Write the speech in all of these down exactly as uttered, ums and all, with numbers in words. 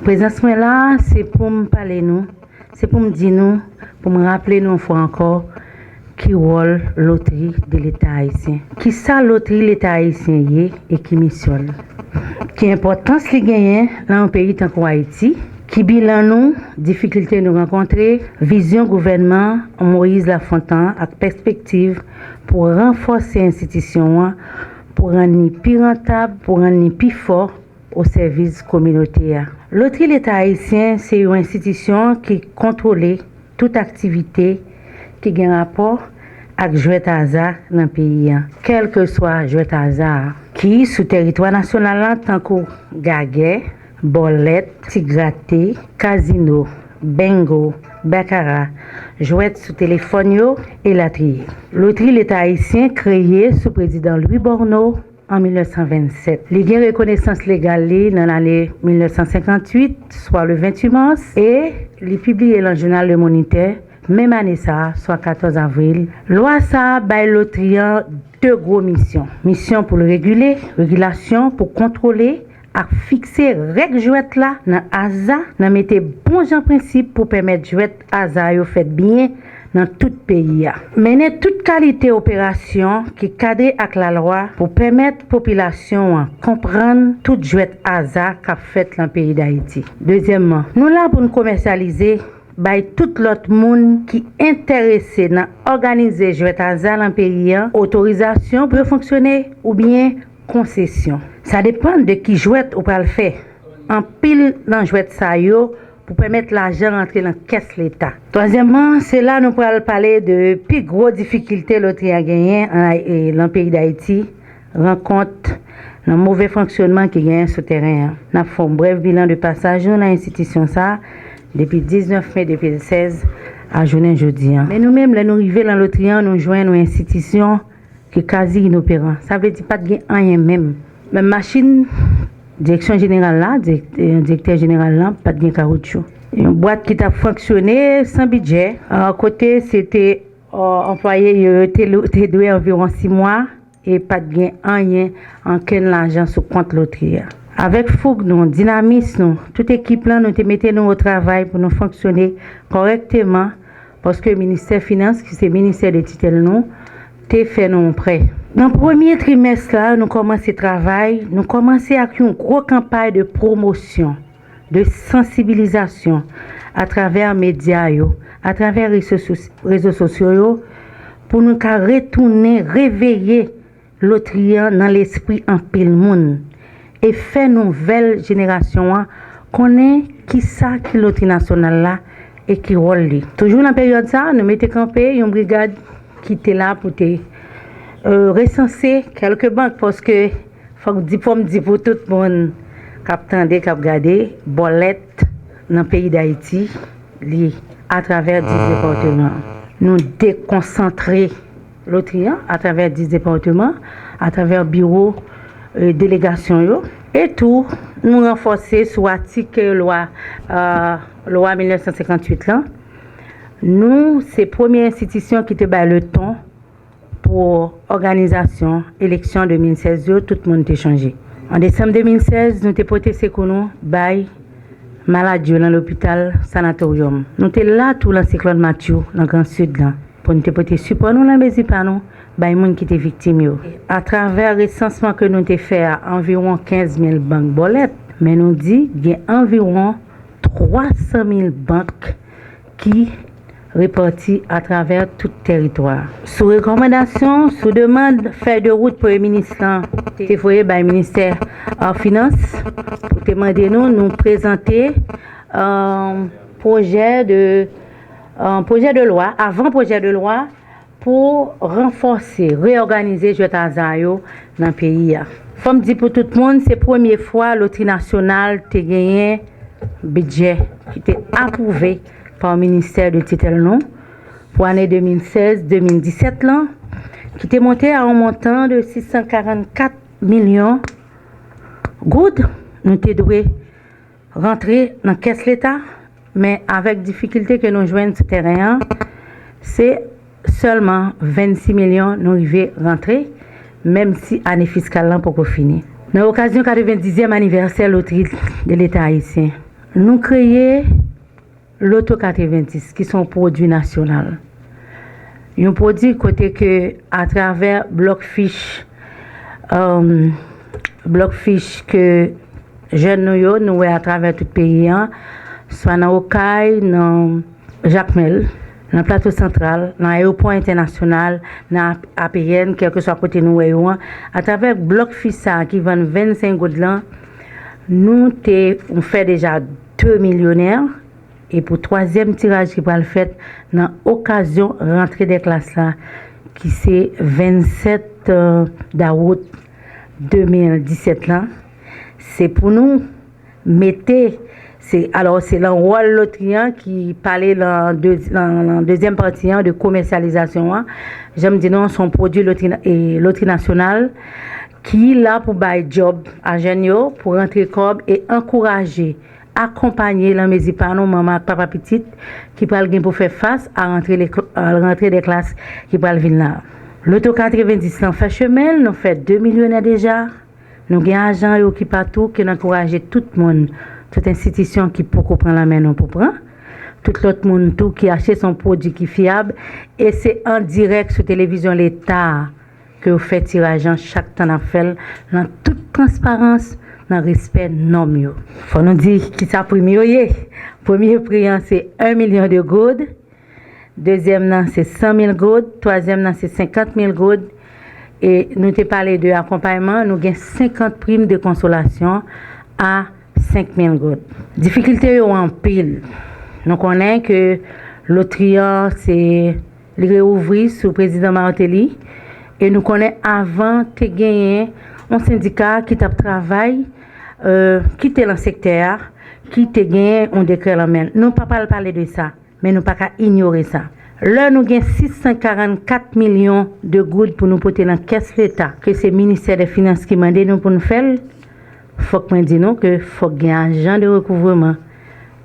Prezans mwen la, se pou m pale nou, se pou m di nou, pou m raple nou yon fwa ankò, ki wòl Lotri de Leta Ayisyen. Kisa Lotri Leta Ayisyen ye e ki misyon l? Ki enpòtans li genyen nan yon peyi tankou Ayiti? Ki bilan nou, difikilte nou rankontre, vizyon gouvènman Moyiz Lafontan ak pèspektiv pou ranfòse enstitisyon an, pou rann li pi rantab, pou rann li pi fò o sèvis kominote a. Lotri Leta Ayisyen se yon enstitisyon ki kontwole tout aktivite ki gen rapò ak jwèt aza nan peyi a, kèlkeswa jwèt aza a, ki sou tèritwa nasyonal la, tankou gagè, bòlèt, ti grate, kazino, bengo, bakara, jwèt sou telefòn yo, elatriye. Lotri Leta Ayisyen kreye sou prezidan Louis Borno an mil nèf san vennsèt. Li gen rekonesans legal li nan lane mil nèf san senkantuit, swa le ventuit mas, e li pibliye nan jounal Le Moniteur menm ane sa a, swa katòz avril. Lwa sa a bay lotri an de gwo misyon. Misyon pou l regile, regilasyon pou kontwole ak fikse règ jwèt la nan aza, nan mete bon jan prensip pou pèmèt jwèt aza yo fèt byen nan tout peyi a. Mennen tout kalite operasyon ki kadre ak lalwa pou pèmèt popilasyon an konprann tout jwèt aza k ap fèt nan peyi Dayiti. Dezyèmman, nou la pou n komèsyalize, bay tout lòt moun ki enterese nan òganize jwèt aza nan peyi a otorizasyon pou yo fonksyone oubyen konsesyon. Sa depann de ki jwèt ou pral fè. Anpil nan jwèt sa yo pou pèmèt lajan rantre nan kès Leta. Twazyèmman, se la nou pral pale de pi gwo difikilte lotri a genyen an, e, nan peyi Dayiti, rankont nan move fonksyonman ki genyen sou tèren an. N ap fè yon brèf bilan de pasaj nou nan enstitisyon sa a depi diznèf me de mil sèz a jounen jodi a. Men nou menm, lè nou rive nan lotri an, nou jwenn yon enstitisyon ki kazi inoperan. Sa vle di pa t gen anyen menm. Menm machin direksyon jeneral la, direk-, eh, direktè jeneral la, pa t gen kawoutchou. Yon bwat ki t ap fonksyone san bidjè, a, kote se te, a, anplwaye yo, yo te lou-, te dwe anviwon sis mwa e pa t gen anyen, ankenn lajan sou kont lotri a. Avèk foug nou, dinamis nou, tout ekip lan, nou te mete nou o travay pou nou fonksyone kòrèkteman, paske ministè finans, ki se ministè de titèl nou, te fè nou yon prè. Nan premye trimès la, nou kòmanse travay, nou kòmanse ak yon gwo kanpay de pwomosyon, de sansibilizasyon atravè medya yo, atravè reso-, rezo sosyo yo, pou nou ka retounen reveye lotri an nan lespri anpil moun e fè nouvèl jenerasyon an konnen kisa ki lotri nasyonal la e ki wòl li. Toujou nan peryòd sa a, nou mete kanpe yon brigad ki te la pou te, e, resanse kèlke bank, paske fòk di, fò m di pou tout moun k ap tande, k ap gade, bòlèt nan peyi Dayiti, li atravè dis depatman. Nou dekonsantre lotri an atravè dis depatman, atravè biwo, e, delegasyon yo. E tou, nou ranfòse sou atik lwa, e, lwa mil nèf san senkantuit lan. Nou, se premye enstitisyon ki te bay le ton pou òganizasyon eleksyon de mil sèz yo, tout moun te chanje. An desanm de mil sèz, nou te pote sekou nou bay malad yo nan lopital sanatoryòm. Nou te la tou nan siklòn Matthew, nan Gran Sid lan, pou n te pote sipò nou nan mezi pa nou bay moun ki te viktim yo. Atravè resansman ke nou te fè a, anviwon kenz mil bank bòlèt, men nou di gen anviwon twa san mil bank ki repati atravè tout tèritwa a. Sou rekòmandasyon, sou demann fèy de wout Premye Minis lan te voye bay Ministè, e, Finans, pou te mande nou, nou prezante, e, pwojè de, e, pwojè de lwa, avan pwojè de lwa, pou ranfòse, reyòganize jwèt aza yo nan peyi a. Fò m di pou tout moun, se premye fwa Lotri Nasyonal te genyen bidjè ki te apwouve pa ministè de titèl nou pou ane de mil sèz de mil disèt lan, ki te monte a yon montan de sis san karannkat milyon goud. Nou te dwe rantre nan kès Leta, men avèk difikilte ke nou jwenn sou tèren an, se sèlman vennsis milyon nou rive rantre, menm si ane fiskal lan poko fini. Nan okazyon katrevendizyèm anivèsè Lotri de Leta Ayisyen, nou kreye Loto katrevenndis, ki se yon pwodui nasyonal. Yon pwodui kote ke atravè blòk fich, um, blòk fich ke jèn nou yo, nou wè atravè tout peyi an, swa nan Okay, nan Jakmèl, nan Plato Santral, nan ayewopò entènasyonal, nan A P N, kèlkeswa kote nou wè yo an, atravè blòk fich sa a ki vann vennsenk goud lan, nou te fè deja de milyonè, e pou twazyèm tiraj ki pral fèt nan okazyon rantre dè klas la, ki se vennsèt, euh, dawout de mil disèt lan, se pou nou mete, se, alò, se lan wòl lotri an ki pale lan de, lan, lan dezyèm pati an de komèsyalizasyon an. Jan m di nou, se yon pwodui lotri, e, lotri nasyonal ki la pou bay djòb a jèn yo, pou rantre kòb e ankouraje, akonpanye lan mezi pa nou, manman ak papa pitit, ki pral gen pou fè fas a rantre, a rantre dè klas ki pral vin la. Loto katrevenndis lan fè chemen l, nou fè de milyonè deja. Nou gen ajan yo ki patou, ke n ankouraje tout moun, tout enstitisyon ki poko pran lanmen nou pou pran. Tout lòt moun tou ki achte, se yon pwodui ki fyab, e se an dirèk sou televizyon Leta a ke yo fè tiraj lan chak tan n ap fè l lan tout transparans, nan respè nòm yo. Fò nou di kisa prim yo ye. Premye pri an se en milyon de goud, dezyèm nan se san mil goud, twazyèm nan se senkant mil goud, e nou te pale de akonpayman, nou gen senkant prim de konsolasyon a senk mil goud. Difikilte yo anpil. Nou konnen ke lotri an se, li reouvri sou prezidan Martelly, e nou konnen avan te genyen yon sendika ki t ap travay, euh, ki te lan sektè a, ki te genyen yon dekrè lan men l. Nou pa pral pale de sa, men nou pa ka inyore sa. Lè nou gen sis san karannkat milyon de goud pou nou pote nan kès Leta, ke se ministè dè finans ki mande nou pou n fè l, fòk mwen di nou ke fòk gen ajan de rekouvreman,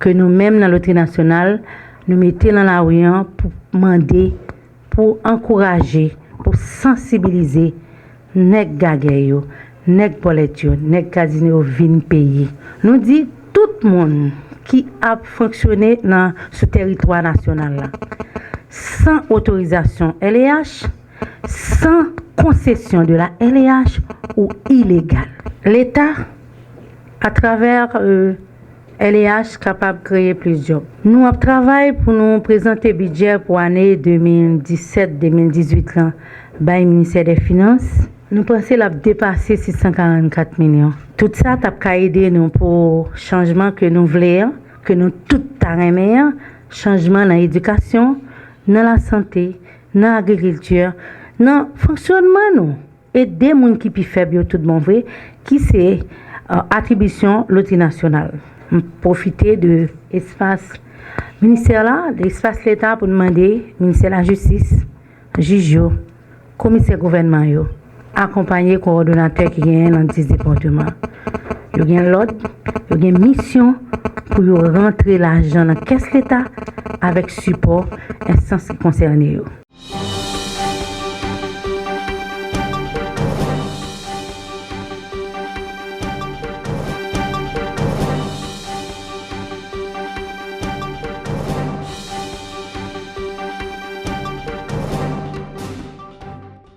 ke nou menm nan lotri nasyonal, nou mete lan lari an pou mande, pou ankouraje, pou sansibilize nèg gagè yo, nèg bòlèt yo, nèg kazino yo vin peye. Nou di tout moun ki ap fonksyone nan, sou tèritwa nasyonal la, san otorizasyon L E H, san konsesyon de la L E H, ou ilegal. Leta, atravè, euh, L E H, kapab kreye plis djòb. Nou ap travay pou nou prezante bidjè pou ane de mil disèt de mil dizuit lan bay Ministè dè Finans. Nou panse l ap depase sis san karannkat milyon. Tout sa t ap ka ede nou pou chanjman ke nou vle an, ke nou tout ta renmen an, chanjman nan edikasyon, nan lasante, nan agrikilti, nan fonksyònman nou. Ede moun ki pi fèb yo tout bon vre, ki se, euh, atribisyon Lotri Nasyonal. M pwofite de espas ministè la, de espas Leta pou n mande Ministè Lajistis, jij yo, komisè gouvènman yo, akonpanye kowòdonatè ki genyen nan dis depatman. Yo gen lòd, yo gen misyon pou yo rantre lajan nan kès Leta avèk sipò enstans ki konsène yo.